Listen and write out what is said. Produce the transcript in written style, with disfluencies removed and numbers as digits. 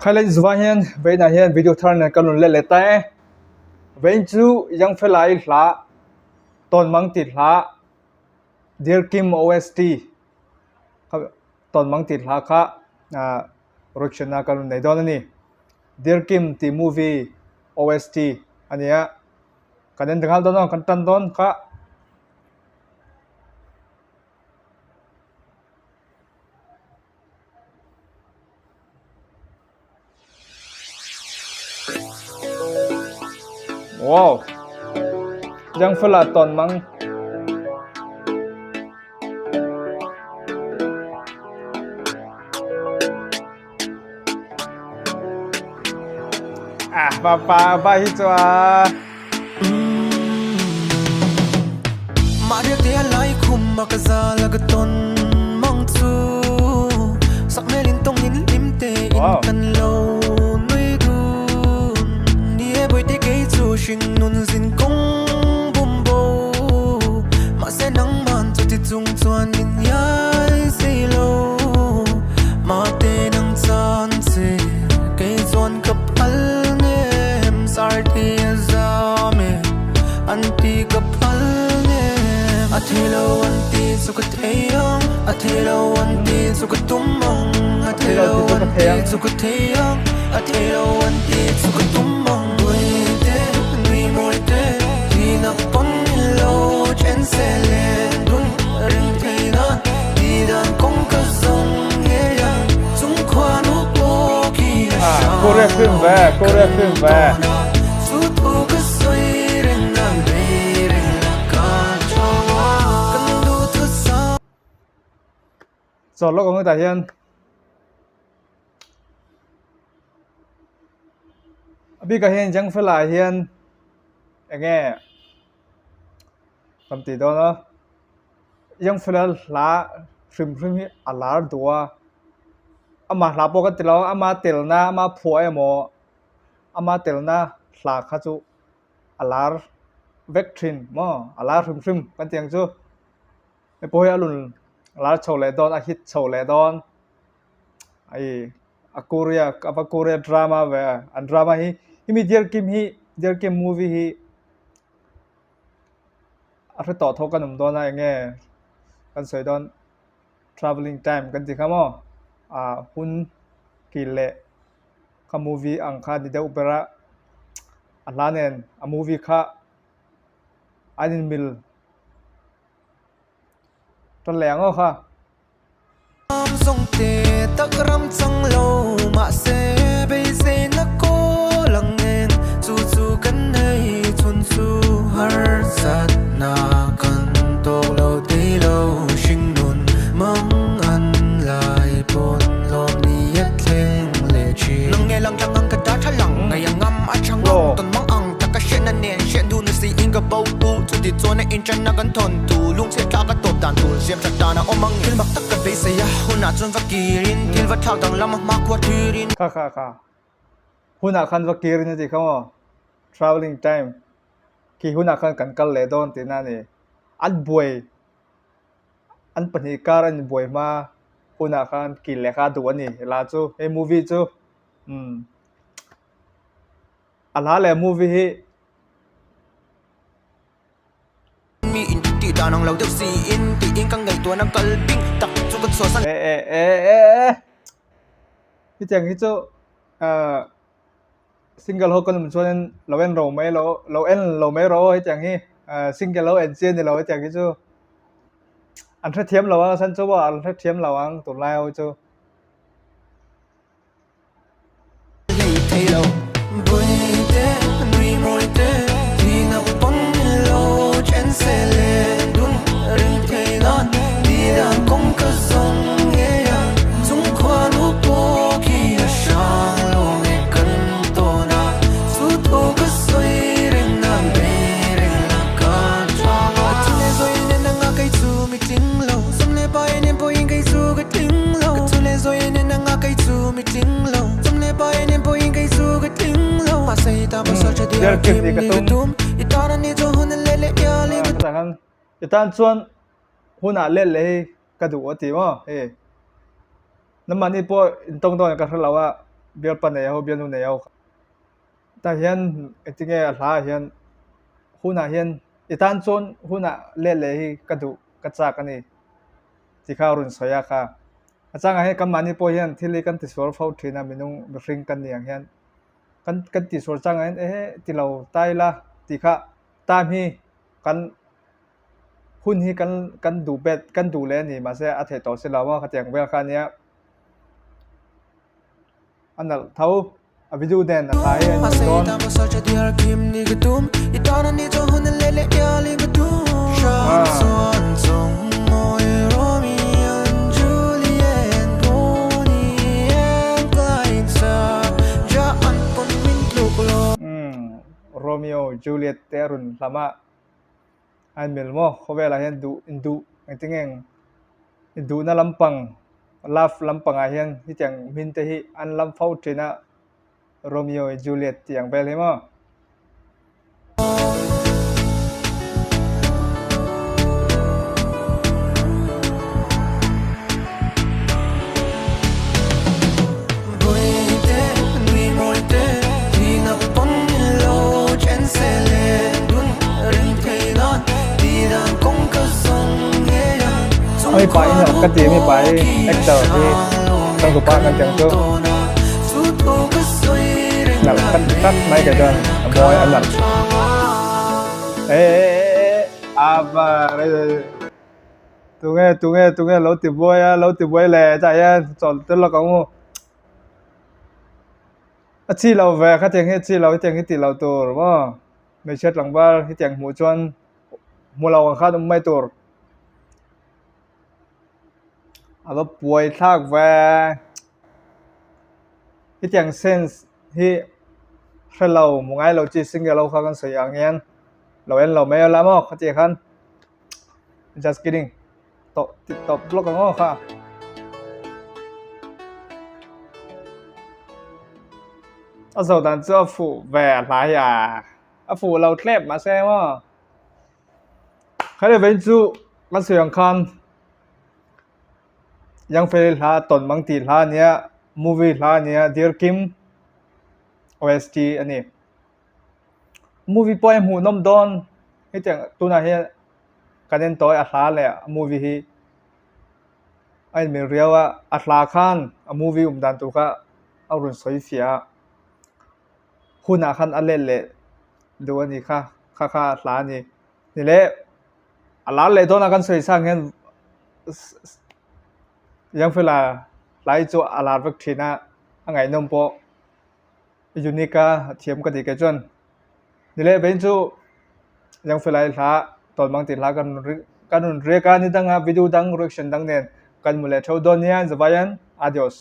Khailai zuwa hian vawiinah hian video thar nen kan rawn let leh ta e. Vawiin chu Youngfella i hla Tawnmang tih hla Dear Kim OST kha Tawnmang tih hla kha ah reaction a kan rawn nei dawn a ni. Dear Kim tih movie OST a ni a, kan en ta nghal dawn a kan tan dawn kha. Wow! Youngfella Tawnmang. Ah, pa pa pa hi chu a. Wow. Ah, Korea film ve, Korea film ve. Chaw lawk ang hetah hian a bikah hian junk food ah hian eng nge kan tih dawn a junk food a hla hrim hrim hi a lar duh a amah hla pawh kan ti lo a ama telna ama phuah emaw ama telna hla kha chu a lar vek thin maw a lar hrim hrim kan tih ang chu. Hei pawh hi a lun lar chho leh dawn a hit chho leh dawn hei a korea a va korea drama ve a an drama hi hemi dear kim hi dear kim movie hi a hre tawh tho kan awm dawn a eng nge kan sawi dawn travelling time kan tih kha maw ah hun kil leh kha movie ang kha a ni deuh ber a a hla nen a movie kha an inmil. Tan leh ang aw kha. Kha kha kha. Hunah khan va kirin a ti kha maw? Travelling time khi hunah khan kan kal leh dawn tihna a ni. An buai an pahnih kar an inbuai hma hunah khan kil leh kha a duh a ni hla chu he movie chu umm a hla leh movie hi. E e e e e hetiang hi chu ah single ho kan awm chuanin lo en ro mai lo lo en lo mai rawh aw hetiang hi ah single ho en chi a ni lo hetiang hi chu an hrethiam lo ang a chhan chu pawh an hrethiam lo ang tunlai ho chu. I tan chuan hunah let leh hi ka duh a ti maw hei nangmahni pawh intawng dawn ka hre lo a. bialpa nei ho bialnu nei ho tah hian engtinge a hla ah hian hunah hian i tan chuan hunah let leh hi ka duh ka chak a ni tih kha a rawn sawi a kha a changah hian kan mahni pawh hian thil hi kan tisual fo thin a minung mihring kan nih ang hian kan kan tisual changah hian ehe ti lo ta ila tih kha time hi kan hun hi kan kan duh bet kan duh leh a ni mahse a theih tawh si lo a khatiang vel kha ania a nalh tho a video nen a tlai a ni dawn. Romeo Juliet te a rawn hlam a. A inmil maw? Khawvelah hian duh induh engtin nge induhna lampang love lampangah hian hetiang hmin te hi an lam fo thin a Romeo and Juliet tih ang vel hi maw? Ami pa in ka ti mi pa hi actor hi changtupa kan tiang chu nalh kan ti tlat mai kei chuan a mawi a nalh e e e ava tunge tunge tunge lo ti buai a lo ti buai leh tah hian chawlh tel lawk ang u a chi lo ve khatiang hi a chi lo hetiang hi tih loh tur maw hmeichhia tlangval hetiang hmuh chuan hmu lo ang khan awm mai tur a va puai thlak ve hetiang sense hi hre lo hmu ngai lo chi single ho kha kan sawi ang hian lo en lo mai ula maw khatiang khan. Just kidding. Tawp ti tawp lawk ang aw kha. A zo dan chu a fuh ve a hla hi a. A fuh lo tlep mahse maw. Khaile vein chu kan sawi ang khan Young Fairy hla tawn mang tih hla ania movie hla ania Dear Kim OST a ni. Movie pawh hi hmuh nawm dawn hetiang tunah hian kan en tawh a hla leh a movie hi a inmil riau a a hla khan a movie awm dan tur kha a rawn sawi fiah a hunah khan a let leh duh a nih kha kha kha a hla a ni ni leh a lar leh dawn a kan sawi sang hian Youngfella hlai chu a lar vek thin a a ngaihnawm pawh. Unique a thiam ka tih kei chuan ni leh vein chu Youngfella hla tawnmang tih hla kan kan rawn riak a ni danga video dang reaction dang nen kan hmu leh theuh dawn nia zavaiin adios.